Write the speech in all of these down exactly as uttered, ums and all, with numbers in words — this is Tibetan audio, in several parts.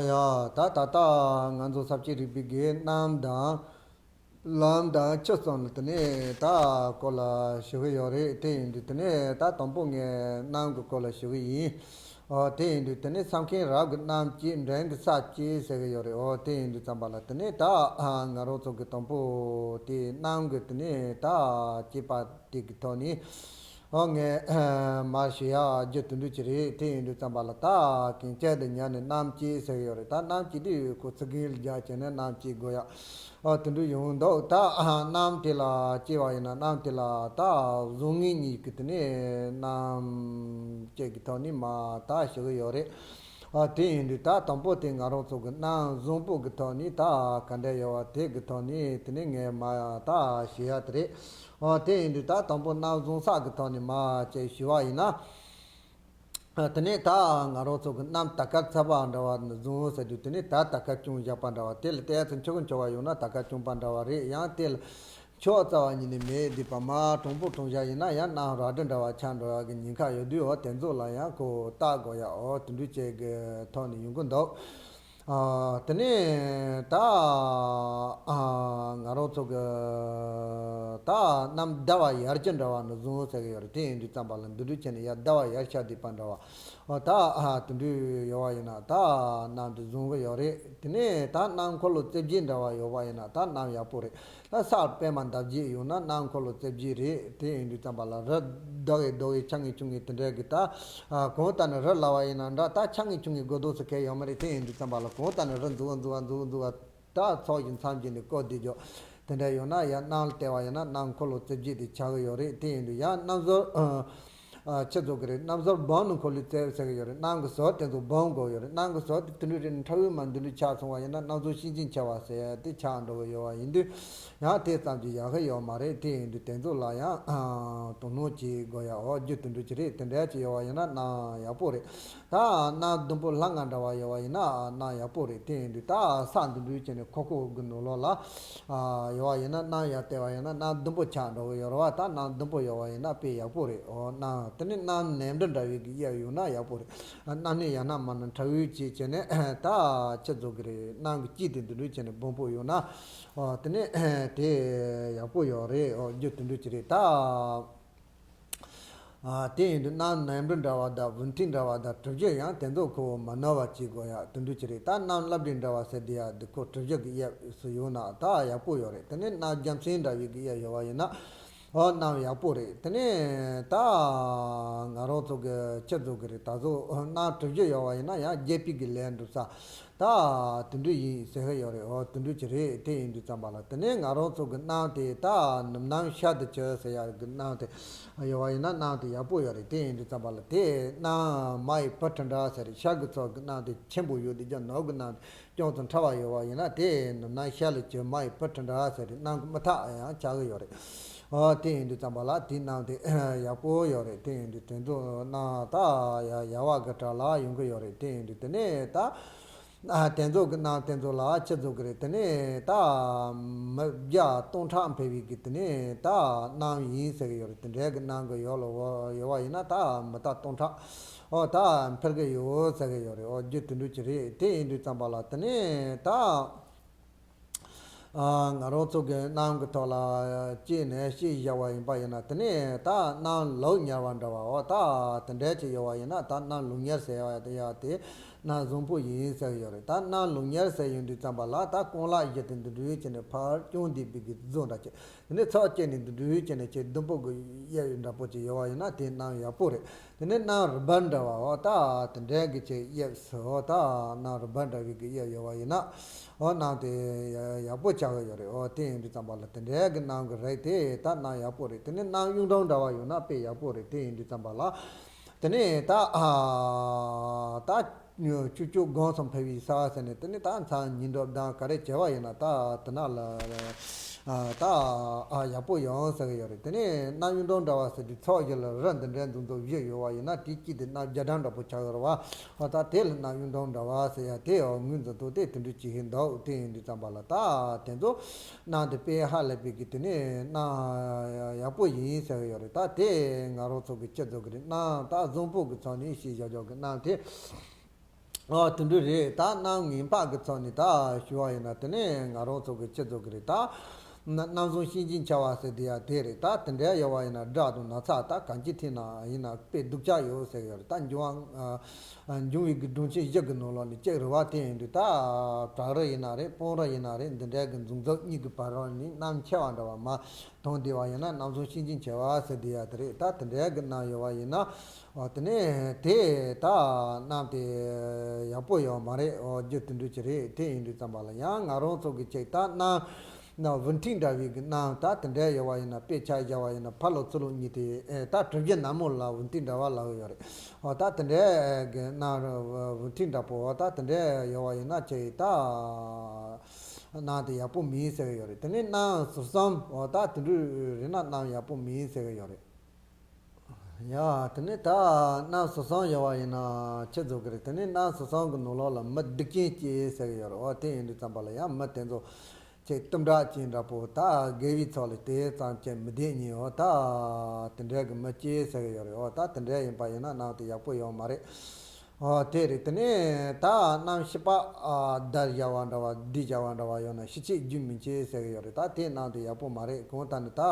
ཡ། ད་ད་ལྟ་ང་ཚོ་ས་བཅད་རིག་པའི་གི་རྣམ་དང་ལམ་དང་ཆུ་གསུམ་ལ་དེ་ནས་ད་སྐོར་ལ་ཞུ་གི་ཡོད་རེད། དེ་ཡིན་དུས་དེ་ནས་ད་དང་པོ་ངས་རྣམ་གི་སྐོར་ལ་ཞུ་གི་ཡིན། ཨོ་དེ་ཡིན་དུས་དེ་ནས་ས་མཁན་རབ་ཀྱི་རྣམ་བསྐྱེད། འདྲེན་གྱི་ས་བཅད་ཟེར་གི་ཡོད་རེད། ཨོ་དེ་ཡིན་དུས་ཙམ་པ་ལ་དེ་ནས་ད་ང་རང་ཚོ་གི་དང་པོ་དེ་རྣམ་གི་དེ་ནས་ད་བསྐྱེད་པ་དེ་གི་ཐོག་ནས། ཨོ་ངས་མར་ཞུ་ཡག་རྒྱུ་དེ་འདྲ་ཅིག་རེད། དེ་ཡིན་དུས་ཙམ་པ་ལ་ད་གན་རྐྱལ་དེ་ཉར་ནས་རྣམ་བསྐྱེད་ཟེར་གི་ཡོད་རེད། ད་རྣམ་བསྐྱེད་དེ་ཁོ་ཚིག་རྒྱན་ལ་སྦྱར་བྱས་ནས་རྣམ་བསྐྱེད་དགོས་ཡག་ཨོ་དེ་འདྲ་ཡོང་འདུག་ད་རྣམ་དེ་ལ་བསྐྱེད་པ་ཡིན་ན་རྣམ་དེ་ལ་ད་གཟུངས་བསྔགས་གཉིས་ཀྱི་དེ་ནས་རྣམ་བསྐྱེད་ཀྱི་ཐོག་ནས་མར་ད་ཞུ་གི་ཡོད་རེད། ཨ་དེ་ཡིན་དུས་ད་དང་པོ་དེ་ང་རང་ཚོ་གི་རྣམ་གཟུངས་པོ་གི་ཐོག་ནས་ད་ག་འདྲ་ཡོད་པ་དེ་གི་ཐོག་ནས་དེ་ནས་ངས་མར་ད་ཞུ་ཡག་དེ་རེད། ཨ་དེ་ཡིན་དུས་ད་དང་པོ་རྣམ་གཟུང་ས་གི་ཐོག་ནས་མར་ཅིག་ཞུ་བ་ཡིན་ན། ཨ་དེ་ནས་ད་ང་རང་ཚོ་གི་རྣམ་དར་དཀར་ཚ་བ་འདྲ་བ་ནི་གཟུང་ཟེར་དུས་དེ་ནས་ད་དར་དཀར་སྐྱོང་བཞག་པ་འདྲ་བ་དེ་ལ་ཏོག་ཙམ་འཁྱོག་འཁྱོག་པ་ཡོང་ན་དར་དཀར་སྐྱོང་པ་འདྲ་བ་རེད། ཡང་དེ་ལ་འཁྱོག་རྩ་བ་ཉིད་ནས་མེད་བསྡད་པ་མར་དྲང་པོ་དྲང་བཞག་ཡིན་ན་ཡང་རྣམ་རལ་གྲི་འདྲ་བ་ཆགས་འགྲོ་ཡག་གི་ཉེན་ཁ་ཡོད་དུས་འོ་དེ་ཚོ་ལ་ཡང་ཁོ་བལྟ་དགོས་ཡག་འོ་དེ་འདྲ་བྱེད་གི་ཐོག་ནས་ཡོང་གི་འདུག་ཨ་དེ་ནས་ད་ཨ་ང་རང་ཚོ་གི་ད་རྣམ་ཟླ་བ་ཡར་གྱི་འདྲ་བ་ནི་གཟུང་ཟེར་གི་ཡོད་རེད། དེ་ཡིན་དུས་ཙམ་པ་ལ་འདི་འདྲ་བྱས་ནས་ཡར་ཟླ་བ་ཡར་ཤར་བསྡད་པ་འདྲ་བ། ཨོ་ད་ཨ་དེ་འདྲ་ཡོད་པ་ཡིན་ན་ད་རྣམ་དེ་གཟུང་གི་ཡོད་རེད། དེ་ནས་ད་རྣམ་འཁོར་ལོ་རྩིབས་བརྒྱད་འདྲ་བ་ཡོད་པ་ཡིན་ན་ད་རྣམ་ཡག་པོ་རེད། ད་ས་པདྨ་འདབ་བརྒྱད་ཡོད་ན་རྣམ་འཁོར་ལོ་རྩིབས་བརྒྱད་རེད། དེ་ཡིན་དུས་ཙམ་པ་ལ་རི་ཟླ་བའི་ཟླ་བའི་ཆ་ངེ་ཆུང་ངེ་དེ་འདྲ་གི་ད་ཨ་གང་ལྟར་ན་རི་ལབ་པ་ཡིན་ན་འདྲ་ད་ཆ་ངེ་ཆུང་ངེ་དགོས་འདུག་ཟེར་མཁན་ཡོད་མ་རེད། དེ་ཡིན་དུས་ཙམ་པ་ལ་གང་ལྟར་ན་རི་འཛུགས་པ་འཛུགས་པ་འཛུགས་པ་འཛུགས་པ། ད་ཚོགས་ཀྱི་མཚམས་ཀྱི་ནི་བཀོད་དེ་འཇོག་དེ་འདྲ་ཡོད་ན་ཡང་རྣམ་ལ་བལྟས་པ་ཡིན་ན་རྣམ་འཁོར་ལོ་རྩིབས་བརྒྱད་དེ་ཆགས་ཀྱི་ཡོད་རེད། དེ་ཡིན་དུས་ཡང་རྣམ་ཟོར་ཨ་ཆི་ཟེར་གི་རེད། རྣམ་ཟོར་སྦོམ་ནི་འཁོར་ལོའི་རྩིབས་ཟེར་གི་ཡོད་རེད། རྣམ་གི་ཟོར་དེ་ཚོ་སྦོམ་དགོས་ཡོད་རེད། རྣམ་གི་ཟོར་དེ་དེ་འདྲ་རེད། ཕྲ་བོའི་མ་འདི་འདྲ་ཆགས་སོང་བ་ཡིན་ན་རྣམ་ཟོར་ཤིན་ཅིང་ཆེ་བ་ཟེར་ཡ་དེ་ཆགས་འགྲོ་གི་ཡོད་པ་ཡིན་དུས་ཡང་དེ་ཙམ་གྱིས་ཡག་གི་ཡོད་མ་རེད། དེ་ཡིན་དུས་དེ་ཚོ་ལ་ཡང་ཨ་དོ་སྣང་བྱེད་དགོས་ཡ་འོ་རྒྱུ་དེ་འདྲ་ཅིག་རེད། དེ་འདྲ་ཅིག་ཡོད་པ་ཡིན་ན་རྣམ་ཡག་པོ་རེད། ད་རྣམ་ཟླུམ་པོ་ལྷ་ང་འདྲ་བ་ཡོད་པ་ཡིན་ན་རྣམ་ཡག་པོ་རེད། དེ་ཡིན་དུས་ད་ས་འདི་འདྲ་བྱས་ནས་ཁོག་ཁོག་གི་ནང་ལོགས་ལ་ཨ་ཡོད་པ་ཡིན་ན་རྣམ་ཡར་བལྟས་པ་ཡིན་ན་རྣམ་ཟླུམ་པོ་ཆགས་འགྲོ་གི་ཡོད་རེད་བ། ད་རྣམ་ཟླུམ་པོ་ཡོད་པ་ཡིན་ན་དཔེ་ཡག་པོ་རེད། འོ་རྣམ་དེ་ནས་རྣམ་ནེམ་དྲི་འདྲ་བའི་གི་དབྱིབས་ཡོད་ན་ཡག་པོ་རེད། རྣམ་སྣེ་ཡང་ན་མ་ན་ཕྲ་བོའི་ཅིག་བྱས་ནས་ད་ཆི་ཟེར་གི་རེད། རྣམ་གི་དཀྱིལ་དེ་འདི་འདྲ་བྱས་ནས་སྦོམ་པོ་ཡོད་ན་འོ་དེ་ནས་དེ་ཡག་པོ་ཡོད་རེད། འོ་རྒྱུ་དེ་འདྲ་ཅིག་རེད་ད། ཨ་དེ་ཡིན་དུས་རྣམ་ནེམ་དྲི་འདྲ་བ་དང་བུན་ཐིག་འདྲ་བ་དང་གྲུ་བཞི་ཡང་དེ་ཚོ་ཁོ་མ་ནོར་བ་བྱེད་དགོས་ཡ་དེ་འདྲ་ཅིག་རེད། ད་རྣམ་ལབ་དྲི་འདྲ་བ་ཟེར་དེ་ཡ་འདི་ཁོ་གྲུ་བཞི་གི་དབྱིབས་སུ་ཡོད་ན་ད་ཡག་པོ་ཡོད་རེད། དེ་ནས་རྣམ་རྒྱ་མཚན་འདྲ་བའི་གི་དབྱིབས་ཡོད་པ་ཡིན་ན་ཨོ་རྣམ་ཡག་པོ་རེད། དེ་ནས་ད་ང་རང་ཚོ་གི་ཆི་ཟེར་གི་རེད། ད་གཟོད་རྣམ་གྲུ་བཞི་ཡོད་པ་ཡིན་ན་ཡང་རྒྱས་པའི་གི་ལས་འགྲུབ་ས། ད་དེ་འདྲ་ཡིན་ཟེར་གི་ཡོད་རེད། འོ་དེ་འདྲ་ཅིག་རེད། དེ་ཡིན་དུས་ཙམ་པ་ལ་དེ་ནས་ང་རང་ཚོ་གི་རྣམ་དེ་ད་ནུབ་རྣམ་ཤར་དུ་གྱུར་ཟེར་ཡ་གི་རྣམ་དེ་ཡོད་པ་ཡིན་ན་རྣམ་དེ་ཡག་པོ་ཡོད་རེད། དེ་ཡིན་དུས་ཙམ་པ་ལ་དེ་རྣམ་མ་ཡི་བུ་ཁྲི་འདྲ་ཟེར་རེད། ཤར་གི་ཚོགས་ཀྱི་རྣམ་དེ་ཆེན་པོ་ཡོད་དེ་རྒྱ་ནོར་གི་རྣམ་དེ་ཅུང་ཙམ་ཕྲ་བ་ཡོད་པ་ཡིན་ན་དེ་ནུབ་རྣམ་ཤར་ལ་གྱུར་མ་ཡི་བུ་ཁྲི་འདྲ་ཟེར་རེད། རྣམ་གི་མི་ཐག་ཡང་ཆགས་གི་ཡོད་རེད། འོ་དེ་ཡིན་དུས་ཙམ་པ་ལ་དེའི་རྣམ་དེ་ཡག་པོ་ཡོད་རེད། དེ་ཡིན་དུས་དེ་ཚོ་རྣམ་ད་ཡ་ཡ་བ་གི་གྲས་ལ་ཡོང་གི་ཡོད་རེད། དེ་ཡིན་དུས་དེ་ནས་ད་ཨ་དེ་ཚོ་གི་རྣམ་དེ་ཚོ་ལ་ཆི་ཟེར་གི་རེད། དེ་ནས་ད་མི་བརྒྱ་སྟོང་ཕྲག་འཕེལ་བའི་གི་དེ་ནས་ད་རྣམ་ཡིན་ཟེར་གི་ཡོད་རེད། དེ་འདྲའི་གི་རྣམ་གི་ཡོད་ལ་ཡོད་པ་ཡིན་ན་ད་མི་རྟག་སྟོང་ཕྲག་འོ་ད་འཕེལ་གི་ཡོད་ཟེར་གི་ཡོད་རེད། འོ་རྒྱུ་དེ་འདྲ་ཅིག་རེད། དེ་ཡིན་དུས་ཙམ་པ་ལ་དེ་ནས་ད། ཨ་ང་རང་ཚོ་གི་རྣམ་གི་ཐོག་ལ་སྐྱེས་ནས་སྐྱེས་བཞག་པ་ཡིན་པ་ཡིན་ན་དེ་ནས་ད་རྣམ་ལུགས་ཉེར་བ་འདྲ་བའོ། ད་དེ་འདྲ་ཅིག་ཡོད་པ་ཡིན་ན་ད་རྣམ་ལུགས་ཉེར་ཟེར་བ་ཡ་དེ་རྣམ་གཟུངས་པོ་ཡིན་ཟེར་གི་ཡོད་རེད། ད་རྣམ་ལུགས་ཉེར་ཟེར་ཡོང་དུས་ཙམ་པ་ལ་ད་རྐང་ལག་བཞི་དེ་འདི་འདྲ་བྱས་ནས་ཕར་བརྐྱངས་བསྡད་པའི་གི་བཟོ་འདྲ་ཅིག་དེ་ནས་ཚུར་བསྐྱེད་ནས་འདི་འདྲ་བྱས་ནས་ཆེས་ཟླུམ་པོ་གི་གཡས་གཡོན་འདྲ་པོ་ཅིག་ཡོད་པ་ཡིན་ན་དེ་རྣམ་ཡག་པོ་རེད། དེ་ནས་རྣམ་རིམ་པ་འདྲ་བའོ། ད་དེ་འདྲའི་གི་ཆེས་གཡས་སུའོ། ད་རྣམ་རིམ་པ་འདྲ་བའི་གི་གཡས་ཡོད་པ་ཡིན་ན། འོ་རྣམ་དེ་ཡག་པོ་ཆགས་ཀྱི་ཡོད་རེད། འོ་དེ་ཡིན་དུས་ཙམ་པ་ལ་དེ་འདྲའི་གི་རྣམ་གི་རིགས་དེ་ད་རྣམ་ཡག་པོ་རེད། དེ་ནས་རྣམ་གཡུང་དྲུང་འདྲ་བ་ཡོད་ན་དཔེ་ཡག་པོ་རེད། དེ་ཡིན་དུས་ཙམ་པ་ལ་དེ་ནས་ད་ཨ་ད་བཅུ་གཅིག་སྒང་ཙམ་འཕེལ་བའི་ས་ཟེར་ནས་དེ་ནས་ད་མཚམས་ཉིས་འགྲོ་དང་ག་རེ་བྱས་པ་ཡིན་ན་ད་དེ་ན་ལ་ཨ་ད་ཨ་ཡག་པོ་ཡོང་ཟེར་གི་ཡོད་རེད། དེ་ནས་རྣམ་གཡུང་དྲུང་འདྲ་བ་ཟེར་དུས་ཚོགས་བཞི་ལ་རི་འདི་འདྲའི་འདུག་འདུག་བཞི་ཡོད་པ་ཡིན་ན་དེ་གཅིག་དེ་རྣམ་རྒྱ་གྲམ་འདྲ་པོ་ཆགས་ཡོད་རེད་བ། ཨ་ད་དེ་ལ་རྣམ་གཡུང་དྲུང་འདྲ་བ་ཟེར་ཡ་དེ་འོ་ངོས་འཛིན་ཐུབ་སྟེ་དེ་འདྲ་ཅིག་ཧེ་འདུག་དེ་ཡིན་དུས་ཙམ་པ་ལ་ད་དེ་ཚོ་རྣམ་དེ་དཔེ་ཧ་ལས་པའི་གི་དེ་ནས་རྣམ་ཡག་པོ་ཡིན་ཟེར་གི་ཡོད་རེད། ད་དེ་ང་རང་ཚོ་གི་སྤྱི་ཚོགས་ཀྱི་རྣམ་ད་གཟུངས་པོ་གི་ཚོགས་ནས་ཤེས་བཞག་བཞག་གི་རྣམ་དེ་ ཨ་དེ་འདྲ་རེད། ད་གནམ་ངན་པ་གི་ཚོགས་ནས་ད་ཞུ་བ་ཡིན་ན། དེ་ནས་ང་རང་ཚོ་གི་ཁྱེད་ཚོ་གི་རེད། ད་གནམ་བཟང་གཤིན་རྗེའི་མཆེ་བ་ཟེར་དེ་ཡ་དེ་རེད། ད་དེ་འདྲ་ཡོད་བ་ཡིན་ན་དགྲ་དང་ན་ཚ་ད་གང་ཅི་ཐད་ན་ཡིན་ན་དཔེ་སྡུག་ཅག་ཡོད་ཟེར་གི་ཡོད་རེད། ད་འབྱུང་བ་འབྱུང་བའི་གི་སྒྲོམ་ཆེན་བཞི་གི་ནང་ལོགས་ནས་གཅིག་རེད་བ། དེ་ཡིན་དུས་ད་བྲག་རི་ཡིན་ན་རེད། སྤང་རི་ཡིན་ན་རེད། འདི་འདྲའི་གི་འཛུགས་འཛུགས་གཉིས་ཀྱི་བར་རོ་ནས་གནམ་མཆེ་བ་འདྲ་བ་མ་མཐོང་བསྡད་པ་ཡིན་ན། གནམ་བཟང་གཤིན་རྗེའི་མཆེ་བ་ཟེར་དེ་ཡ་དེ་རེད། ད་དེ་འདྲའི་གི་གནམ་ཡོད་བ་ཡིན་ན། ཨོ་དེ་ནས་དེ་ད་གནམ་དེ་ཡག་པོ་ཡོད་མ་རེད། ཨོ་རྒྱུ་དེ་འདྲ་ཅིག་རེད། དེ་ཡིན་དུས་ཙམ་པ་ལ་ཡང་ང་རང་ཚོ་གི་ཅིག་ད་གནམ་ན་ཝུན་ཁྲིག་འདྲ་བའི་གི་གནམ་ད་དེ་འདྲའི་ཡོད་བ་ཡིན་ན། དཔེ་ཆ་བཞག་པ་ཡིན་ན་ཕར་ལོག་ཚུར་ལོག་གཉིས་དེ་ཨེ་ད་གྲུ་བཞི་ནག་མོ་ལ་ཝུན་ཁྲིག་འདྲ་བ་ལབ་ཡོད་རེད། ཨོ་ད་དེ་འདྲའི་གི་གནམ་ཝུན་ཁྲིག་འདྲ་པོ་ད་དེ་འདྲའི་ཡོད་བ་ཡིན་ན་ཅིག་ད་གནམ་དེ་ཡག་པོ་མིན་ཟེར་གི་ཡོད་རེད། དེ་ནས་གནམ་ཟུར་གསུམ་ཨོ་ད་དེ་འདྲ་རེད་ན་གནམ་ཡག་པོ་མིན་ཟེར་གི་ཡོད་རེད། ཡ། དེ་ནས་ད་གནམ་ཟུར་གསུམ་ཡོད་བ་ཡིན་ན་ཁྱེད་ཚོ་གི་རེད། དེ་ནས་གནམ་ཟུར་གསུམ་གི་ནང་ལོགས་ལ་མི་སྡིག་ཅན་སྐྱེས་ཟེར་གི་ཡོད་རེད། འོ་དེ་ཡིན་དུས་ཙམ་པ་ལ་ཡང་མི་དེ་ཚོ་ཁྱེད་གཏུམ་དྲག་ཅན་འདྲ་པོ་ད་དགེ་བའི་ཚོགས་ལ་དེ་ཙམ་ཅིག་མི་བསྡད་ཉིན། འོ་ད་དེ་འདྲའི་གི་མི་སྐྱེས་ཟེར་གི་ཡོད་རེད། འོ་ད་དེ་འདྲའི་ཡིན་པ་ཡིན་ན་གནམ་དེ་ཡག་པོ་ཡོད་མ་རེད། ཨོ་དེ་རེད། དེ་ནས་ད་གནམ་ཕྱི་པ་ཨ་བདའ་བཞག་པ་འདྲ་བ་བསྡད་བཞག་པ་འདྲ་བ་ཡོད་ན་ཕྱི་ཕྱིར་རྒྱུན་མི་འཆད་ཟེར་གི་ཡོད་རེད། ད་དེ་གནམ་དེ་ཡག་པོ་མ་རེད། གང་ལྟར་ནི་ད་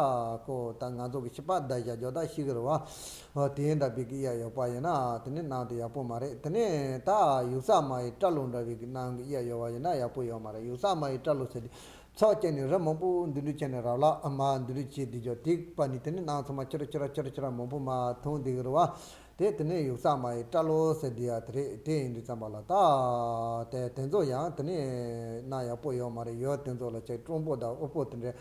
ཁོ་ད་ང་ཚོ་གི་ཕྱི་པ་བདའ་བཞག་རྒྱུ་ད་ཤེས་གི་རེད་བ། ཨོ་དེ་འདྲ་བའི་གི་ཡ་ཡོད་པ་ཡིན་ན་དེ་ནི་གནམ་དེ་ཡག་པོ་མ་རེད། དེ་ནས་ད་ཡུགས་ས་མ་ཡི་སྐྲ་ལོ་འདྲ་བའི་གི་གནམ་གི་ཡ་ཡོད་པ་ཡིན་ན་ཡག་པོ་ཡོད་མ་རེད། ཡུགས་ས་མ་ཡི་སྐྲ་ལོ་ཟེར་དུས་ཚོགས་བཅད་ནས་རི་མང་པོ་འདི་འདྲ་བྱས་ནས་རབ་ལ་ཨ་མ་འདི་འདྲ་བྱས་དེ་ཇོ་དེ་པ་ནི་དེ་ནི་གནམ་ཚང་མ་ཆུ་ར་ཆུ་ར་ཆུ་ར་མང་པོ་མ་མཐོང་བསྡད་གི་རེད་བ། དེ་དེ་ནས་ཡུགས་ས་མ་ཡི་སྐྲ་ལོ་ཟེར་དེ་ཡ་དེ་རེད། དེ་ཡིན་དུས་ཙམ་པ་ལ་ད་དེ་དེ་ཚོ་ཡང་དེ་ནས་གནམ་ཡག་པོ་ཡོད་མ་རེད། ཡོད་དེ་ཚོ་ལ་ཅིག་སྤྲང་པོ་དང་ཨུ་པོ་དེ་འདྲའི་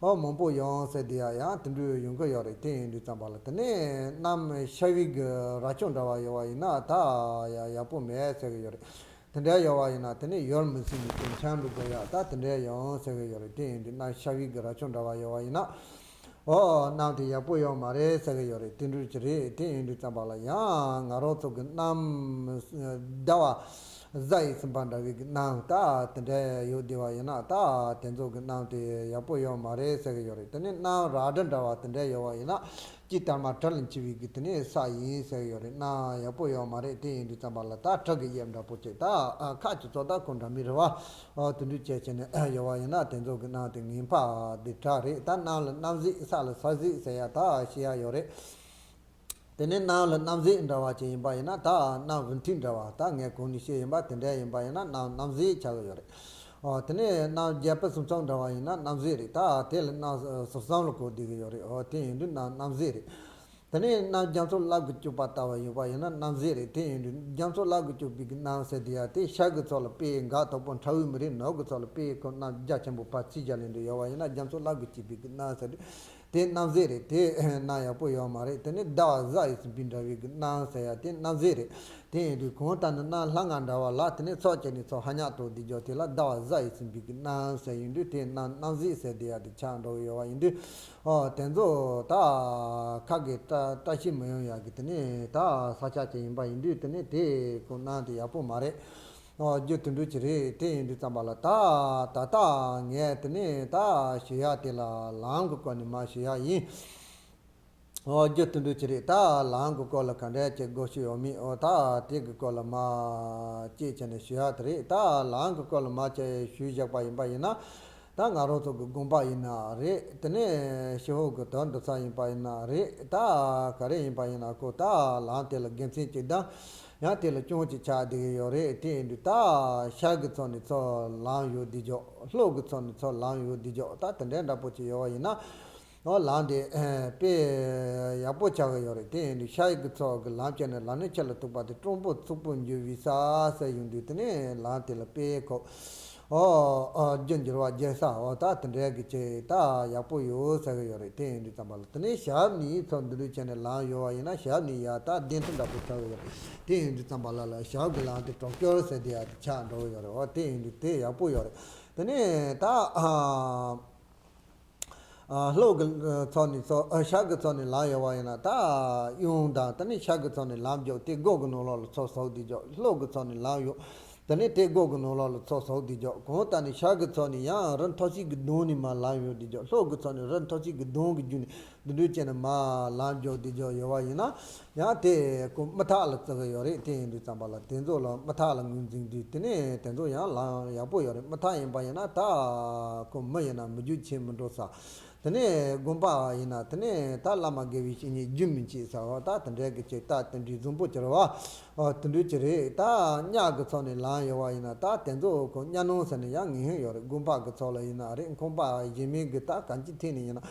ཨོ་མང་པོ་ཡོང་ཟེར་དེ་ཡ་ཡང་དེ་འདྲ་ཡོང་གི་ཡོད་རེད། དེ་ཡིན་དུས་ཙམ་པ་ལ་དེ་ནས་གནམ་ཤར་བའི་གི་རྭ་ཅོ་འདྲ་བ་ཡོད་བ་ཡིན་ན་ད་ཡ་ཡག་པོ་མེད་ཟེར་གི་ཡོད་རེད། དེ་འདྲ་ཡོད་བ་ཡིན་ན་དེ་ནས་ཡོད་མི་སྲིད་ནས་དེ་འཆམ་འགྲོ་དགོས་ཡ་ད་དེ་འདྲ་ཡོང་ཟེར་གི་ཡོད་རེད། དེ་ཡིན་དུས་གནམ་ཤར་བའི་གི་རྭ་ཅོ་འདྲ་བ་ཡོད་བ་ཡིན་ན། ཨོ་གནམ་དེ་ཡག་པོ་ཡོད་མ་རེད་ཟེར་གི་ཡོད་རེད། དེ་འདྲ་ཅིག་རེད། དེ་ཡིན་དུས་ཙམ་པ་ལ་ཡང་ང་རང་ཚོ་གི་གནམ་ཟླ་བ་གཟའ་ཡིས་ཟིན་པ་འདྲ་བའི་གི་གནམ་ད་དེ་འདྲ་ཡོད་བསྡད་པ་ཡིན་ན། ད་དེ་ཚོ་གི་གནམ་དེ་ཡག་པོ་ཡོད་མ་རེད་ཟེར་གི་ཡོད་རེད། དེ་ནས་གནམ་རལ་གྲི་འདྲ་བ་དེ་འདྲ་ཡོད་པ་ཡིན་ན་དཀྱིལ་ལྟར་མ་གྲི་ལ་འཁྱིལ་བའི་གི་དེ་ནས་ས་ཡིན་ཟེར་གི་ཡོད་རེད། གནམ་ཡག་པོ་ཡོད་མ་རེད། དེ་ཡིན་དུས་ཙམ་པ་ལ་ད་གྲི་གི་དབྱིབས་འདྲ་པོ་ཅིག་ད་ཁ་ཅིག་ཚོ་ད་ཁོ་འདྲ་མི་རེད་བ། ཨོ་དེ་འདྲ་བྱས་བྱས་ནས་ཡོད་པ་ཡིན་ན་དེ་ཚོ་གི་གནམ་དེ་ངན་པ་དེ་དྲག་རེད། ད་གནམ་ལ་གནམ་གཟིགས་ས་ལ་ས་གཟིགས་ཟེར་ཡ་ད་ཤེས་ཡ་ཡོད་རེད། དེ་ནས་གནམ་ལ་གནམ་གཟིགས་འདྲ་བ་ཅིག་ཡིན་པ་ཡིན་ན་ད་གནམ་ཝུན་ཁྲིག་འདྲ་བ་ད་ངས་གོང་ནས་བཤད་ཡིན་པ་དེ་འདྲ་ཡིན་པ་ཡིན་ན་གནམ་གནམ་གཟིགས་ཆགས་ཀྱི་ཡོད་རེད། ཨོ་དེ་ནས་གནམ་བརྒྱད་པ་སུམ་ཚོགས་འདྲ་བ་ཡིན་ན་གནམ་གཟིགས་རེད། ད་དེ་ལ་གནམ་ཟུར་གསུམ་ལ་གོ་བསྡད་ཀྱི་ཡོད་རེད། ཨོ་དེ་ཡིན་དུས་གནམ་གནམ་གཟིགས་རེད། དེ་ནས་གནམ་རྒྱ་མཚོ་ལ་གི་སྐྱོགས་པ་ལྟ་བུ་ཡོད་པ་ཡིན་ན་གནམ་གཟིགས་རེད། དེ་ཡིན་དུས་རྒྱ་མཚོ་ལ་གི་སྐྱོགས་པའི་གི་གནམ་ཟེར་དེ་ཡ་དེ་ཤར་གི་ཕྱོགས་ལ་དཔེ་འགག་དོག་པོ་འཁྲབ་འོས་མི་རེད། ནུབ་གི་ཕྱོགས་ལ་དཔེ་ཁོ་གནམ་རྒྱ་ཆེན་པོ་ཕར་ཚིག་རྒྱ་ལེན་འདྲ་ཡོད་པ་ཡིན་ན་རྒྱ་མཚོ་ལ་གི་སྐྱོགས་པའི་གི་གནམ་ཟེར་དུས་དེ་གནམ་གཟིགས་རེད། དེ་གནམ་ཡག་པོ་ཡོད་མ་རེད། དེ་ནས་ཟླ་བ་གཟའ་ཡིས་ཟིན་པའི་འདྲ་བའི་གི་གནམ་ཟེར་ཡ་དེ་གནམ་གཟིགས་རེད། དེ་ཡིན་དུས་གང་ལྟར་ནི་གནམ་ལྷ་ང་འདྲ་བ་ལ་དེ་ནས་ཚོགས་བཅད་ནས་ཚོགས་ཧ་ཉག་དོ་དེ་འཇོག་དེ་ལ་ཟླ་བ་གཟའ་ཡིས་ཟིན་པའི་གི་གནམ་ཟེར་ཡིན་དུས་དེ་གནམ་གནམ་གཟིགས་ཟེར་དེ་ཡ་དེ་ཆགས་འགྲོ་གི་ཡོད་པ་ཡིན་དུས། ཨོ་དེ་ཚོ་ད་ཁ་གི་བཀྲ་བཀྲ་ཤིས་མི་ཡོང་ཡག་གི་དེ་ནས་ད་ས་ཆ་ཅིག་ཡིན་པ་ཡིན་དུས་དེ་ནས་དེ་ཁོ་གནམ་དེ་ཡག་པོ་མ་རེད། ཨོ་རྒྱུ་དེ་འདྲ་ཅིག་རེད། དེ་ཡིན་དུས་ཙམ་པ་ལ་ད་ད་ལྟ་ངས་དེ་ནས་ད་ཞུ་ཡག་དེ་ལ་ལམ་གི་སྐོར་ནས་མར་ཞུ་ཡག་ཡིན། ཨོ་རྒྱུ་དེ་འདྲ་ཅིག་རེད། ད་ལམ་གི་སྐོར་ལ་ག་འདྲ་ཅིག་དགོས་ཤེས་ཡོད་མེད། ཨོ་ད་དེ་གི་སྐོར་ལ་མར་ཅིག་བྱས་ནས་ཞུ་ཡག་དེ་རེད། ད་ལམ་གི་སྐོར་ལ་མར་ཅིག་ཞུས་བཞག་པ་ཡིན་པ་ཡིན་ན། ད་ང་རང་ཚོ་གི་དགོན་པ་ཡིན་ན་རེད། དེ་ནས་ཞི་ཧོ་གི་དོན་འགྲུབ་ས་ཡིན་པ་ཡིན་ན་རེད། ད་ག་རེ་ཡིན་པ་ཡིན་ན་ཁོ་ད་ལམ་དེ་ལ་དགེ་མཚན་གཅིག་དང་ཡང་དེ་ལ་སྐྱོན་གཅིག་ཆགས་བསྡད་ཀྱི་ཡོད་རེད། དེ་ཡིན་དུས་ད་ཤར་གི་ཕྱོགས་ནས་ཚུར་ལམ་ཡོད་བསྡད་ཅོག་ལྷོ་གི་ཕྱོགས་ནས་ཚུར་ལམ་ཡོད་བསྡད་ཅོག་ད་དེ་འདྲའི་འདྲ་པོ་ཅིག་ཡོད་པ་ཡིན་ན། ཨོ་ལམ་དེ་དཔེ་ཡག་པོ་ཆགས་ཀྱི་ཡོད་རེད། དེ་ཡིན་དུས་ཤར་གི་ཕྱོགས་ཀྱི་ལམ་བྱས་ནས་ལམ་ནས་ཆུ་ལ་ཐུག་པ་དེ་སྤྲང་པོ་ཚུགས་པོ་འགྱུར་བའི་ས་ཟེར་ཡོང་དུས་དེ་ནས་ལམ་དེ་ལ་དཔེ་ཁོ། ཨོ་ཨོ་རྒྱུ་འགྱུར་བ་རྒྱལ་ས་ཨོ་ད་དེ་འདྲའི་གི་ཅིག་ད་ཡག་པོ་ཡོད་ཟེར་གི་ཡོད་རེད། དེ་ཡིན་དུས་ཙམ་པ་ལ་དེ་ནས་ཞབས་ནས་ཚུར་འདི་འདྲ་བྱས་ནས་ལམ་ཡོད་པ་ཡིན་ན་ཞབས་ནས་ཡར་ད་གདན་ཐུག་འདྲ་པོ་ཆགས་ཀྱི་ཡོད་རེད། དེ་ཡིན་དུས་ཙམ་པ་ལ་ལ་ཞབས་ཀྱི་ལམ་དེ་གྲོག་སྐྱོར་ཟེར་དེ་ཡར་དེ་ཆགས་འགྲོ་གི་ཡོད་རེད། ཨོ་དེ་ཡིན་དུས་དེ་ཡག་པོ་ཡོད་རེད། དེ་ནས་ད་ཨ། ཨ་ལྷོ་གི་ཨ་ཕྱོགས་ནས་ཚུར་ཨ་ཤར་གི་ཕྱོགས་ནས་ལམ་ཡོད་པ་ཡིན་ན་ད་གཡོན་དང་དེ་ནས་ཤར་གི་ཕྱོགས་ནས་ལམ་རྒྱག་དེ་སྒོ་གི་ནང་ལོགས་ལ་ཚུར་ཟུག་དེ་རྒྱག་ལྷོ་གི་ཕྱོགས་ནས་ལམ་ཡོད། དེ་ནས་དེ་སྒོ་གི་ནང་ལོགས་ལ་ཚོ་ཟོག་དེ་འཇོག་གང་ལྟར་ནས་ཤར་གི་ཕྱོགས་ནས་ཡང་རི་མཐོ་ཤོས་ཀྱི་གདོང་ནས་མར་ལམ་ཡོད་དེ་འཇོག་ལྷོ་གི་ཕྱོགས་ནས་རི་མཐོ་ཤོས་ཀྱི་གདོང་གི་རྒྱུད་ནས་འདི་འདྲ་བྱས་ནས་མར་ལམ་འཇོག་དེ་འཇོག་ཡོད་པ་ཡིན་ན། ཡང་དེ་ཁོ་དམག་ཐག་ལ་བརྩི་གི་ཡོད་རེད། དེ་ཡིན་དུས་ཙམ་པ་ལ་དེ་ཚོ་ལ་དམག་ཐག་ལ་ངོས་འཛིན་དུས་དེ་ནས་དེ་ཚོ་ཡང་ལམ་ཡག་པོ་ཡོད་རེད། དམག་ཐག་ཡིན་པ་ཡིན་ན་ད་ཁོ་མི་ཡིན་ན་མི་རྒྱུག་ཆེ་མི་འགྲོ་ས། དེ་ནས་དགོན་པ་ཡིན་ན་དེ་ནས་ད་བླ་མ་དགེ་བའི་བཤེས་གཉེན་རྒྱུན་མི་འཆད་ས་བ་ད་དེ་འདྲའི་གི་ཅིག་ད་དེ་འདྲའི་བཟང་པོ་གྱུར་བ། ཨོ་དེ་འདྲའི་ཅིག་རེད། ད་གཉའ་གི་ཕྱོགས་ནས་ལམ་ཡོད་པ་ཡིན་ན་ད་དེ་ཚོ་ཁོ་གཉའ་ནང་ཟེར་ནས་ཡང་ངེས་ཧན་ཡོད་རེད། དགོན་པ་གི་ཕྱོགས་ལ་ཡིན་ན་རེད། ཁང་པ་གཞན་མིན་གི་ད་གང་ཅི་ཐད་ནས་ཡིན་ན་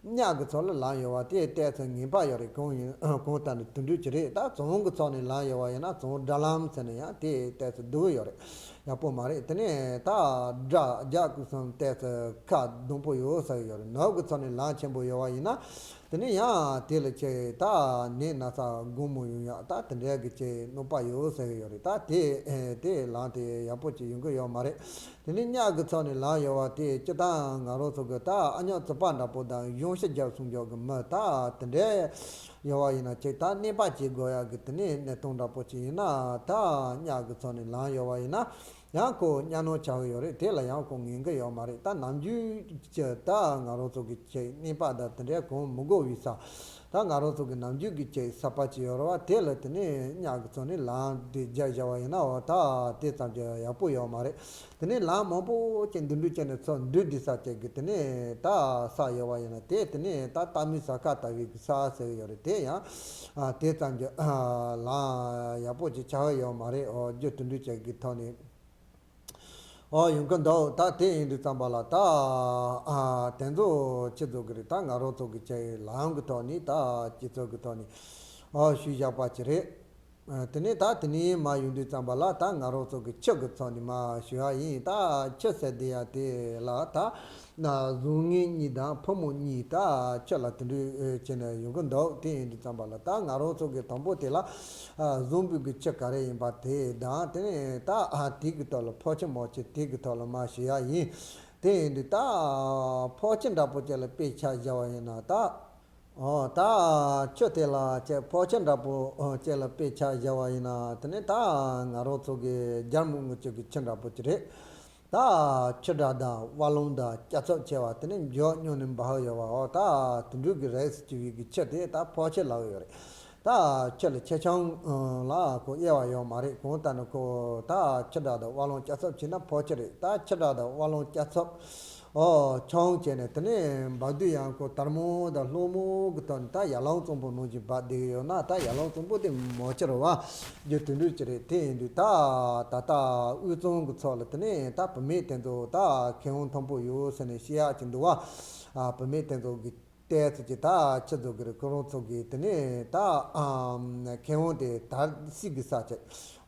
གཉའ་གི་ཕྱོགས་ལ་ལམ་ཡོད་པ་དེ་ཏོག་ཙམ་ངེས་པ་ཡོད་རེད། གང་ཡིན་གང་ལྟར་ནས་དེ་འདྲའི་ཅིག་རེད། ད་བྱང་གི་ཕྱོགས་ནས་ལམ་ཡོད་པ་ཡིན་ན་བྱང་དགྲ་ལམ་ཟེར་ནས་ཡང་དེ་ཏོག་ཙམ་སྡུག་ཡོད་རེད། ཡག་པོ་མ་རེད། དེ་ནས་ད་དགྲ་རྒྱག་དགོས་བསམ་ཏོག་ཙམ་ཁ་གདངས་པོ་ཡོད་ཟེར་གི་ཡོད་རེད། ནུབ་ཀྱི་ཕྱོགས་ནས་ལམ་ཆེན་པོ་ཡོད་པ་ཡིན་ན། དེ་ནས་ཡང་དེ་ལ་ཅིག་ད་ནད་ན་ཚ་སྒོར་མོ་ཡོང་ཡག་ད་དེ་འདྲའི་གི་ཅིག་གནོད་པ་ཡོད་ཟེར་གི་ཡོད་རེད། ད་དེ་དེ་ལམ་དེ་ཡག་པོ་ཅིག་ཡོང་གི་ཡོད་མ་རེད། དེ་ནས་གཉའ་གི་ཕྱོགས་ནས་ལམ་ཡོད་པ་དེ་སྤྱིར་བཏང་ང་རང་ཚོ་གི་ད་ཨ་ཉོག་ཙི་པ་འདྲ་པོ་དང་གཞུང་ཕྱི་རྒྱབ་སོང་འཇོག་གི་མི་ད་དེ་འདྲའི་ཡོད་པ་ཡིན་ན་ཅིག་ད་གནོད་པ་བྱེད་དགོས་ཡག་གི་དེ་ནས་གནས་སྟངས་འདྲ་པོ་ཅིག་ཡིན་ན་ད་གཉའ་གི་ཕྱོགས་ནས་ལམ་ཡོད་པ་ཡིན་ན། ཡང་ཁོ་གཉའ་ནང་ཆགས་ཀྱི་ཡོད་རེད། དེ་ལ་ཡང་ཁོ་ངེས་ཀྱི་ཡོད་མ་རེད། ད་ནམ་རྒྱུན་གྱི་ད་ང་རང་ཚོ་གི་ཅིག་གནོད་པ་དང་དེ་འདྲའི་གང་མི་དགོས་པའི་ས། ད་ང་རང་ཚོ་གི་ནམ་རྒྱུན་གྱི་ཅིག་ས་པ་ཅིག་ཡོད་རེད་བ། དེ་ལ་དེ་ནས་གཉའ་གི་ཕྱོགས་ནས་ལམ་དེ་རྒྱག་བཞག་པ་ཡིན་ན་འོ་ད་དེ་ཙམ་གྱི་ཡག་པོ་ཡོད་མ་རེད། དེ་ནས་ལམ་མང་པོ་ཅིག་འདི་འདྲ་བྱས་ནས་ཚུར་འགྲོ་བསྡད་ས་ཅིག་གི་དེ་ནས་ད་ས་ཡོད་པ་ཡིན་ན་དེ་དེ་ནས་ད་རྟ་མི་ཟ་ཁ་ལྟ་བུའི་གི་ས་ཟེར་གི་ཡོད་རེད། དེ་ཡང་དེ་ཙམ་གྱི་ལམ་ཡག་པོ་ཅིག་ཆགས་ཡོད་མ་རེད། འོ་རྒྱུ་དེ་འདྲ་ཅིག་གི་ཐོག་ནས། ཨོ་ཡོང་གི་འདུག་ད་དེ་ཡིན་དུས་ཙམ་པ་ལ་ད་ཨ་དེ་ཚོ་ཅི་ཚོ་གི་རེད། ད་ང་རང་ཚོ་གི་ཅིག་ལམ་གི་ཐོག་ནས་ད་སྤྱི་ཚོགས་གི་ཐོག་ནས་ཨོ་ཞུས་བཞག་པ་ཅིག་རེད། ཨ་དེ་ནས་ད་དེ་ནས་མར་ཡོང་དུས་ཙམ་པ་ལ་ད་ང་རང་ཚོ་གི་ཆུ་གི་ཕྱོགས་ནས་མར་ཞུ་བ་ཡིན། ད་ཆུ་ཟེར་དེ་ཡ་དེ་ལ་ད་བཟང་ངན་གཉིས་དང་ཕོ་མོ་གཉིས་ད་ཆུ་ལ་དེ་འདྲ་བྱས་ནས་ཡོང་གི་འདུག་དེ་ཡིན་དུས་ཙམ་པ་ལ་ད་ང་རང་ཚོ་གི་དང་པོ་དེ་ལ། ཨ་བཟང་པོའི་གི་ཆུ་ག་རེ་ཡིན་པ་དེ་དང་དེ་ནས་ད་ཨ་དེ་གི་ཐོག་ལ་ཕོ་ཆུ་མོ་ཆུ་དེ་གི་ཐོག་ལ་མར་ཞུ་ཡ་ཡིན། དེ་ཡིན་དུས་ད་ཕོ་ཆུ་འདྲ་པོ་ཅིག་ལ་དཔེ་ཆ་བཞག་པ་ཡིན་ན་ད། ཨོ་ད་ཆུ་དེ་ལ་ཅིག་ཕོ་ཆུ་འདྲ་པོ་ཅིག་ལ་དཔེ་ཆ་བཞག་པ་ཡིན་ན་དེ་ནས་ད་ང་རང་ཚོ་གི་རྒྱལ་མོ་རྔུལ་ཆུ་གི་ཆུ་འདྲ་པོ་ཅིག་རེད། ད་ཆུ་དྲག་དང་དབའ་ལུང་དང་སྐྱ་ཚབ་ཆེ་བ་དེ་ནས་མགྱོགས་སྙོམས་ནས་འབབ་ཡོད་པ། འོ་ད་དེ་འདྲ་གི་རིགས་སུ་བྱུང་བའི་གི་ཆུ་དེ་ད་ཕོ་ཆུ་ལབ་ཡོད་རེད། ད་ཆུ་ལ་ཆེ་ཆུང་ལ་ཁོ་དབྱེ་བ་ཡོད་མ་རེད། གང་ལྟར་ན་ཁོ་ད་ཆུ་དྲག་དང་དབའ་ལུང་སྐྱ་ཚབ་བྱས་ན་ཕོ་ཆུ་རེད། ད་ཆུ་དྲག་དང་དབའ་ལུང་སྐྱ་ཚབ་ཨོ་ཆུང་བྱས་ནས་དེ་ནས་འབབ་དུས་ཡང་ཁོ་དལ་མོ་དང་སླ་མོ་གི་ཐོག་ནས་ད་ཡར་ཀླུང་གཙང་པོ་ནང་བཞིན་འབབ་བསྡད་ཀྱི་ཡོད་ན་ད་ཡར་ཀླུང་གཙང་པོ་དེ་མོ་ཆུ་རེད་བ། རྒྱུ་དེ་འདྲ་ཅིག་རེད། དེ་ཡིན་དུས་ད་ད་ལྟ་དབུས་གཙང་གི་ཕྱོགས་ལ་དེ་ནས་ད་བུད་མེད་དེ་ཚོ་ད་མཁས་དབང་མཐོན་པོ་ཡོད་ཟེར་ནས་བཤད་ཡག་ཅིག་འདུག་བ། ཨ་བུད་མེད་དེ་ཚོ་གི་ལྟས་ཚོ་གི་ད་ཆུ་ཚོད་ཀྱི་རེད། ཁོ་རང་ཚོ་གི་དེ་ནས་ད་ཨ་མཁས་དབང་དེ་དར་སྲིད་གི་ས་ཆ་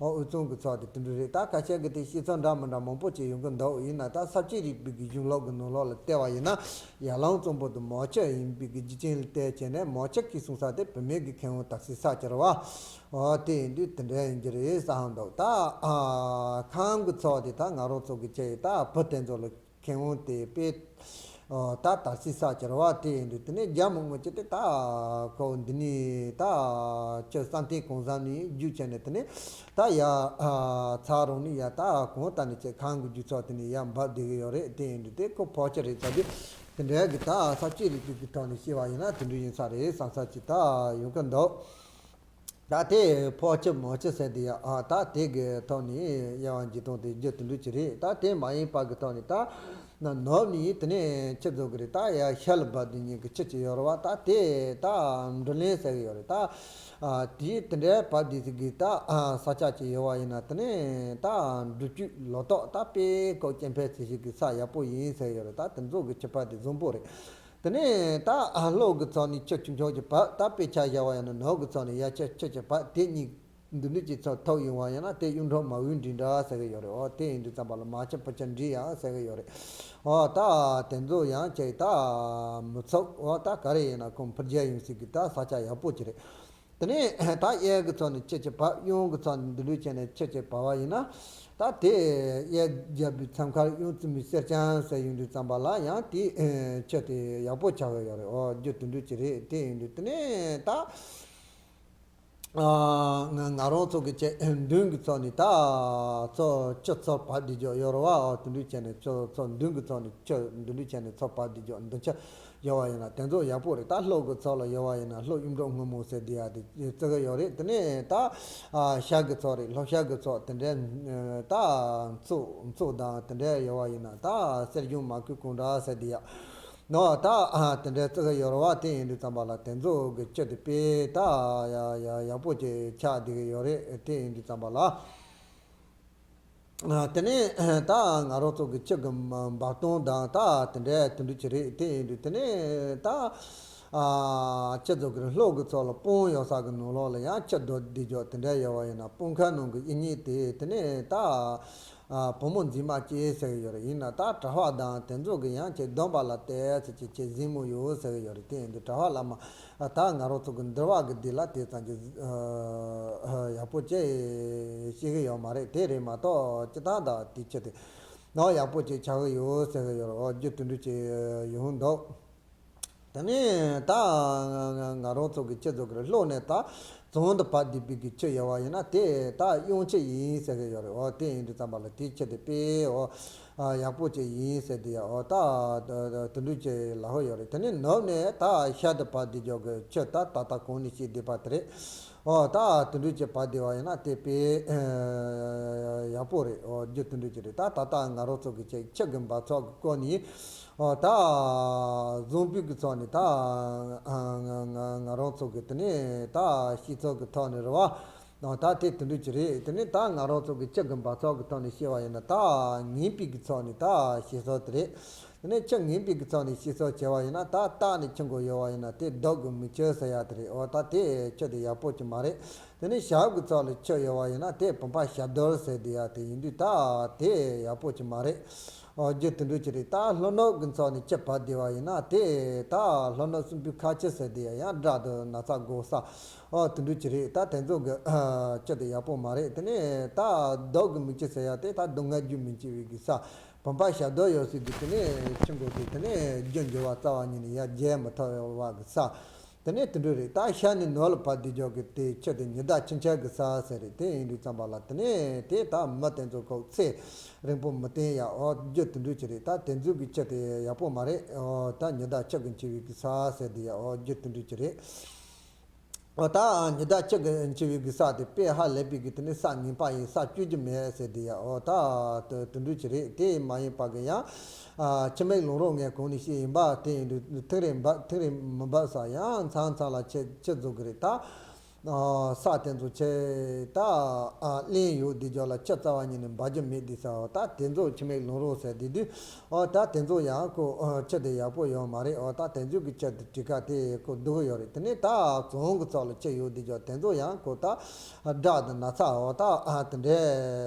ཨ་དབུས་གཙང་གི་ཕྱོགས་དེ་དེ་འདྲ་རེད། ད་ཁ་ཤས་ཀྱི་དེ་བཤད་ཚུལ་འདྲ་མི་འདྲ་མང་པོ་ཅིག་ཡོང་གི་འདུག་ཡིན་ན་ད་ས་བཅད་རིག་པའི་གི་གཞུང་ལུགས་ཀྱི་ནང་ལོགས་ལ་བལྟས་པ་ཡིན་ན་ཡར་ཀླུང་གཙང་པོ་དེ་མོ་ཆུ་ཡིན་པའི་གི་རྒྱུ་རྐྱེན་ལ་བལྟས་བྱས་ནས་མོ་ཆུ་སྐྱེས་སོང་ས་དེ་བུད་མེད་ཀྱི་མཁས་དབང་དར་སྲིད་ས་ཆ་རེད་བ། ཨོ་དེ་ཡིན་དུས་དེ་འདྲ་ཡིན་གྱི་རེད་བསམ་འདུག་ད་ཨ་ཁམས་ཀྱི་ཕྱོགས་དེ་ད་ང་རང་ཚོ་གི་ཆེ་ད་བུ་དེ་ཚོ་ལ་མཁས་དབང་དེ་དཔེ་ཨོ་ད་དར་སྲིད་ས་ཆ་རེད་བ། དེ་ཡིན་དུས་དེ་ནས་རྒྱལ་མོ་རྔུལ་ཆུ་དེ་ད་ཁོ་འདི་ནས་ད་ཆུ་བསམ་གཏན་གང་བཟང་ནས་རྒྱུག་བྱས་ནས་དེ་ནས་ད་ཡ་ཨ་ཚ་རོང་ནས་ཡ་ད་གང་ལྟར་ནས་ཆེ་ཁམས་ཀྱི་རྒྱུ་ཚོགས་དེ་ནས་ཡ་འབབ་བསྡད་ཀྱི་ཡོད་རེད། དེ་ཡིན་དུས་དེ་ཁོ་ཕོ་ཆུ་རེད་ཟེར་དུས་དེ་འདྲའི་གི་ད་ས་བཅད་རིག་པའི་གི་ཐོག་ནས་བཤད་པ་ཡིན་ན་དེ་འདྲ་ཡིན་ས་རེད་བསམ་ས་ཅིག་ད་ཡོང་གི་འདུག་ད་དེ་ཕོ་ཆུ་མོ་ཆུ་ཟེར་དེ་ཡ་ཨ་ད་དེ་གི་ཐོག་ནས་དབྱེ་བ་འབྱེད་སྟངས་དེ་རྒྱུ་དེ་འདྲ་ཅིག་རེད། ད་དེ་མ་ཡིན་པ་གི་ཐོག་ནས་ད་ན་ནུབ་ནས་དེ་ནས་ཆུ་ཚོད་ཀྱི་རེད། ད་ཡ་ཤར་ལ་འབབ་དུས་ཉིན་གྱི་ཆུ་ཅིག་ཡོད་རེད་བ། ད་དེ་ད་འབྲུ་གླིང་ཟེར་གི་ཡོད་རེད། ད་ཨ་དེ་དེ་འདྲའི་བབ་དེ་ཟིག་གི་ད་ཨ་ས་ཆ་ཅིག་ཡོད་བ་ཡིན་ན་དེ་ནས་ད་འབྲུ་བཅུད་ལོ་ཏོག་ད་དཔེ་ཁོ་སྐྱེ་འཕེལ་ཚད་ཞིག་གི་ས་ཡག་པོ་ཡིན་ཟེར་གི་ཡོད་རེད། ད་དེ་ཚོ་གི་ཆུ་བབ་དེ་བཟང་པོ་རེད། དེ་ནས་ད་ཨ་ལྷོ་གི་ཕྱོགས་ནས་ཆུ་ཆུང་ཆུང་ཅིག་བབས། ད་དཔེ་ཆ་བཞག་པ་ཡིན་ན་ནུབ་གི་ཕྱོགས་ནས་ཡར་ཆུ་ཆུ་ཅིག་བབས། དེ་གཉིས་འདི་འདྲ་ཅིག་ཚོ་ཐུག་ཡོང་བ་ཡིན་ན་དེ་གཡུ་འབྲུག་མ་འོད་འདྲེས་འདྲ་ཟེར་གི་ཡོད་རེད། འོ་དེ་ཡིན་དུས་ཙམ་པ་ལ་མ་ཆུ་བུ་ཆུ་འདྲེས་ཡག་ཟེར་གི་ཡོད་རེད། འོ་ད་དེ་ཚོ་ཡང་ཅིག་ད་མི་ཚུགས། འོ་ད་ག་རེ་ཡིན་ན་ཁོང་འཕུར་རྒྱལ་ཡོང་སྲིད་གི་ད་ས་ཆ་ཡག་པོ་ཅིག་རེད། དེ་ནས་ད་གཡས་གི་ཕྱོགས་ནས་ཆུ་ཅིག་བབས། གཡོན་གི་ཕྱོགས་ནས་འདི་འདྲ་བྱས་ནས་ཆུ་ཅིག་བབས་པ་ཡིན་ན། ད་དེ་གཡས་རྒྱལ་པོའི་མཚམས་ཁར་གཡོན་བཙུན་མོའི་གསེར་སྤྱང་ཟེར་ཡོང་དུས་ཙམ་པ་ལ་ཡང་དེ་ཆུ་དེ་ཡག་པོ་ཆགས་ཀྱི་ཡོད་རེད། འོ་རྒྱུ་དེ་འདྲ་ཅིག་རེད། དེ་ཡིན་དུས་དེ་ནས་ད་ ང་ང་རང་ཚོ་གི་ཆེ་མདུན་གི་ཚོ་ནི་ད་ཚོ་ཆུ་ཚོ་བབས་བསྡད་ཀྱོག་ཡོད་རེད་བ། དེ་འདྲ་བྱས་ནས་ཚོ་ཚོ་མདུན་གི་ཚོ་ནི་ཆུ་འདི་འདྲ་བྱས་ནས་ཚོ་བབས་བསྡད་ཀྱོག་འདི་ཆ་ཡོད་བ་ཡིན་ན་དེ་ཚོ་ཡག་པོ་རེད། ད་ལྷོ་གི་ཚོ་ལ་ཡོད་བ་ཡིན་ན་ལྷོ་གཡུ་འབྲུག་སྔོན་མོ་ཟེར་བསྡད་ཡ་དེ་བརྩི་གི་ཡོད་རེད། དེ་ནས་ད་ཤར་གི་ཚོ་རེད། ལྷོ་ཤར་གི་ཚོ་དེ་འདྲའི་ད་མཚོ་མཚོ་དང་དེ་འདྲའི་ཡོད་བ་ཡིན་ན་ད་གསེར་གཞོང་མ་ཁུལ་གང་འདྲ་ཟེར་བསྡད་ཡ། ནོ་ད་དེ་འདྲའི་བརྩི་གི་ཡོད་རེད་བ། དེ་ཡིན་དུས་ཙམ་པ་ལ་དེ་ཚོ་གི་ཆུ་དེ་དཔེ་ད་ཡ་ཡ་ཡག་པོ་ཅིག་ཆགས་བསྡད་གི་ཡོད་རེད། དེ་ཡིན་དུས་ཙམ་པ་ལ། དེ་ནས་ད་ང་རང་ཚོ་གི་ཆུ་གི་འབབ་སྟངས་དང་ད་དེ་འདྲའི་དེ་འདྲ་ཅིག་རེད། དེ་ཡིན་དུས་དེ་ནས་ད་ཆུ་ཚོ་གི་ལྷོ་གི་ཚོ་ལ་སྤང་ཡོད་ས་གི་ནང་ལོགས་ལ་ཡང་ཆུ་རྡོ་བསྡད་ཀྱོག་དེ་འདྲ་ཡོད་བ་ཡིན་ན་སྤང་ཁ་ནང་གི་དབྱིག་གཉེན་དེ་དེ་ནས་ད། བུ་མོ་མཛེས་མ་སྐྱེས་ཟེར་གི་ཡོད་རེད། ཡིན་ན་ད་གྲྭ་པ་དང་དེ་ཚོ་གི་ཡང་ཁྱེད་སྡོམ་པ་ལ་བལྟས་ཚེ་ཁྱེད་ཁྱེད་གཟིགས་མོ་ཡོད་ཟེར་གི་ཡོད་རེད། དེ་ཡིན་དུས་གྲྭ་པ་བླ་མ་ད་ང་རང་ཚོ་གི་འདུལ་བ་གི་སྡེ་ལ་དེ་ཙམ་གྱི་ཡག་པོ་ཅིག་ཤེས་གི་ཡོད་མ་རེད། དེ་རེད་མ་གཏོགས་སྤྱིར་བཏང་ད་དེ་ཆེད་དུ་ནོ་ཡག་པོ་ཅིག་ཆགས་གི་ཡོད་ཟེར་གི་ཡོད་རེད། འོ་རྒྱུ་དེ་འདྲ་ཅིག་ཡོང་འདུག་དེ་ནས་ད་ང་རང་ཚོ་གི་ཆུ་ཚོ་གི་ལྷོ་ནས་ད་བྱང་དུ་བབས་བསྡད་པའི་གི་ཆུ་ཡོད་བ་ཡིན་ན་དེ་ད་གཡུང་ཆུ་ཡིན་ཟེར་གི་ཡོད་རེད། འོ་དེ་ཡིན་དུས་ཙམ་པ་ལ་དེ་ཆུ་དེ་དཔེ་འོ་ཡག་པོ་ཅིག་ཡིན་ཟེར་དེ་ཡ། འོ་ད་དེ་འདྲ་ཅིག་ལབ་ཀྱི་ཡོད་རེད། དེ་ནས་ནུབ་ནས་ད་ཤར་དུ་བབས་བསྡད་ཀྱོག་གི་ཆུ་ད་ད་ལྟ་གོང་ནས་བཤད་བསྡད་པ་དེ་རེད། འོ་ད་དེ་འདྲ་ཅིག་བབས་བསྡད་པ་ཡིན་ན་དེ་དཔེ་ཡག་པོ་རེད། འོ་རྒྱུ་དེ་འདྲ་ཅིག་རེད། ད་ད་ལྟ་ང་རང་ཚོ་གི་ཆུ་ཆུ་གི་འབབ་ཚུགས་གི་སྐོར་ནས། ཨོ་ད་བཟང་པོའི་གི་ཚོགས་ནི་ད་ང་ང་ང་རང་ཚོ་གི་དེ་ནས་ད་སྤྱི་ཚོགས་ཀྱི་ཐོག་ནས་རེད་བ། ཨོ་ད་དེ་དེ་འདྲ་ཅིག་རེད། དེ་ནས་ད་ང་རང་ཚོ་གི་ཆུ་གི་འབབ་ཚུགས་ཀྱི་ཐོག་ནས་བཤད་པ་ཡིན་ན་ད་ངན་པའི་གི་ཚོགས་ནི་ད་སྤྱི་ཚོགས་དེ་རེད། དེ་ནས་ཆུ་ངན་པའི་གི་ཚོགས་ནས་སྤྱི་ཚོགས་བྱས་པ་ཡིན་ན་ད་ལྟག་ནས་ཆུ་འགོ་ཡོད་པ་ཡིན་ན་དེ་རྡོ་གི་མིག་ཆུ་ཟེར་ཡ་དེ་རེད། ཨོ་ད་དེ་ཆུ་དེ་ཡག་པོ་ཅིག་མ་རེད། དེ་ནས་ཞབས་ཀྱི་ཚོགས་ལ་ཆུ་ཡོད་པ་ཡིན་ན་དེ་བུམ་པ་ཞབས་རྡོལ་ཟེར་བསྡད་ཡ་དེ་ཡིན་དུས་ད་དེ་ཡག་པོ་ཅིག་མ་རེད། ཨོ་རྒྱུ་དེ་འདྲ་ཅིག་རེད། ད་ལྷོ་ནུབ་ཀྱི་ཚོགས་ནས་ཆུ་བབས་བསྡད་པ་ཡིན་ན་དེ་ད་ལྷོ་ནུབ་སྲིན་པོའི་ཁ་ཆུ་ཟེར་བསྡད་ཡ་ཡང་དགྲ་དང་ན་ཚ་འགོ་ས། ཨོ་དེ་འདྲ་ཅིག་རེད། ད་དེ་ཚོ་གི་ཆུ་དེ་ཡག་པོ་མ་རེད། དེ་ནས་ད་རྡོ་གི་མིག་ཆུ་ཟེར་ཡ་དེ་ད་སྡུག་བསྔལ་རྒྱུ་མི་འཆི་བའི་གི་ས། བུམ་པ་ཞབས་རྡོལ་ཡོད་སའི་གི་དེ་ནས་ཆུ་འགོ་དེ་དེ་ནས་རྒྱུ་འབྱོར་བ་རྩ་བ་ཉིད་ནས་ཡར་རྒྱས་མི་ཐུབ་པ་གི་ས། དེ་ནས་དེ་འདྲ་རེད། ད་ཤར་ནས་ནུབ་ལ་བབས་བསྡད་ཀྱོག་གི་དེ་ཆུ་དེ་ཉི་ཟླ་ཆུ་འཁྱག་གི་ས་ཟེར་རེད། དེ་ཡིན་དུས་ཙམ་པ་ལ་དེ་ནས་དེ་ད་མི་དེ་ཚོ་ཁོག་ཚེ་རིང་པོ་མི་བརྟན་ཡ། ཨོ་རྒྱུ་དེ་འདྲ་ཅིག་རེད། ད་དེ་ཚོ་གི་ཆུ་དེ་ཡག་པོ་མ་རེད། ཨོ་ད་ཉི་ཟླ་ཆུ་གི་འཁྱིལ་བའི་གི་ས་ཟེར་དེ་ཡ། ཨོ་རྒྱུ་དེ་འདྲ་ཅིག་རེད། ཨོ་ད་ཉི་ཟླ་ཆུ་གི་འཁྱིལ་བའི་གི་ས་དེ་དཔེ་ཧ་ལས་པའི་གི་དེ་ནི་ས་ངན་པ་ཡིན། ས་སྐྱོ་རྒྱུ་མེད་ཟེར་དེ་ཡ། ཨོ་ད་དེ་འདྲ་ཅིག་རེད། དེ་མ་ཡིན་པ་གི་ཡང་ཨ་ཆུ་མིག་ལུང་རོང་ངས་གོང་ནས་བཤད་ཡིན་པ་དེ་ཡིན་དུས་ཐིག་རེ་འབབ་ཐིག་རེ་མི་འབབ་ས་ཡང་མཚམས་མཚམས་ལ་ཆུ་ཆུ་རྫོགས་གི་རེད། ད་ཨ་ས་དེ་ཚོ་ཆེ་ད་ཨ་གླིང་ཡོད་དེ་ཇོ་ལ་ཆུ་རྩ་བ་ཉིད་ནས་འབབ་རྒྱུ་མེད་དེ་ས། ཨོ་ད་དེ་ཚོ་ཆུ་མིག་ལུང་རོང་ཟེར་དེ་དུས། ཨོ་ད་དེ་ཚོ་ཡང་ཁོ་ཨ་ཆུ་དེ་ཡག་པོ་ཡོད་མ་རེད། ཨོ་ད་དེ་ཚོ་གི་ཆུ་དེ་གྲི་ཁ་དེ་ཁོ་སྡུག་ཡོད་རེད། དེ་ནས་ད་བྱང་གི་ཚོགས་ལ་ཆུ་ཡོད་དེ་ཇོ་དེ་ཚོ་ཡང་ཁོ་ད་དགྲ་དང་ན་ཚ། ཨོ་ད་ཨ་དེ་འདྲའི་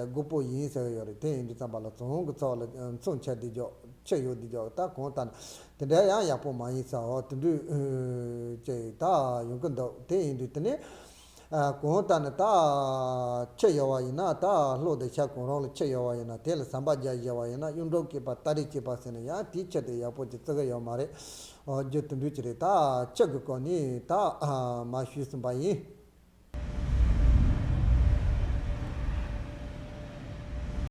རྒོད་པོ་ཡིན་ཟེར་གི་ཡོད་རེད། དེ་ཡིན་དུས་ཙམ་པ་ལ་བྱང་གི་ཚོགས་ལ་མཚོ་ཆུ་དེ་ཇོ་ཆུ་ཡོད་དེ་ཇོ་ད་གང་ལྟར་དེ་འདྲ་ཡང་ཡག་པོ་མ་ཡིན་ས། ཨོ་དེ་འདྲ་ཅིག་ད་ཡོང་གི་འདུག་དེ་ཡིན་དུས་དེ་ནས། ཨ་གང་ལྟར་ན་ད་ཆུ་ཡོད་པ་ཡིན་ན། ད་ལྷོ་དང་ཤར་གང་རུང་ལ་ཆུ་ཡོད་པ་ཡིན་ན་དེ་ལ་ཟམ་པ་རྒྱག་བཞག་པ་ཡིན་ན་གཡུ་འབྲུག་སྐྱེས་པ་སྟ་རེ་སྐྱེས་པ་ཟེར་ནས་ཡང་དེའི་ཆུ་དེ་ཡག་པོ་ཅིག་བརྩི་གི་ཡོད་མ་རེད། ཨོ་རྒྱུ་དེ་འདྲ་ཅིག་རེད། ད་ཆུ་གི་སྐོར་ནས་ད་ཨ་མ་ཞུས་ཟིན་པ་ཡིན།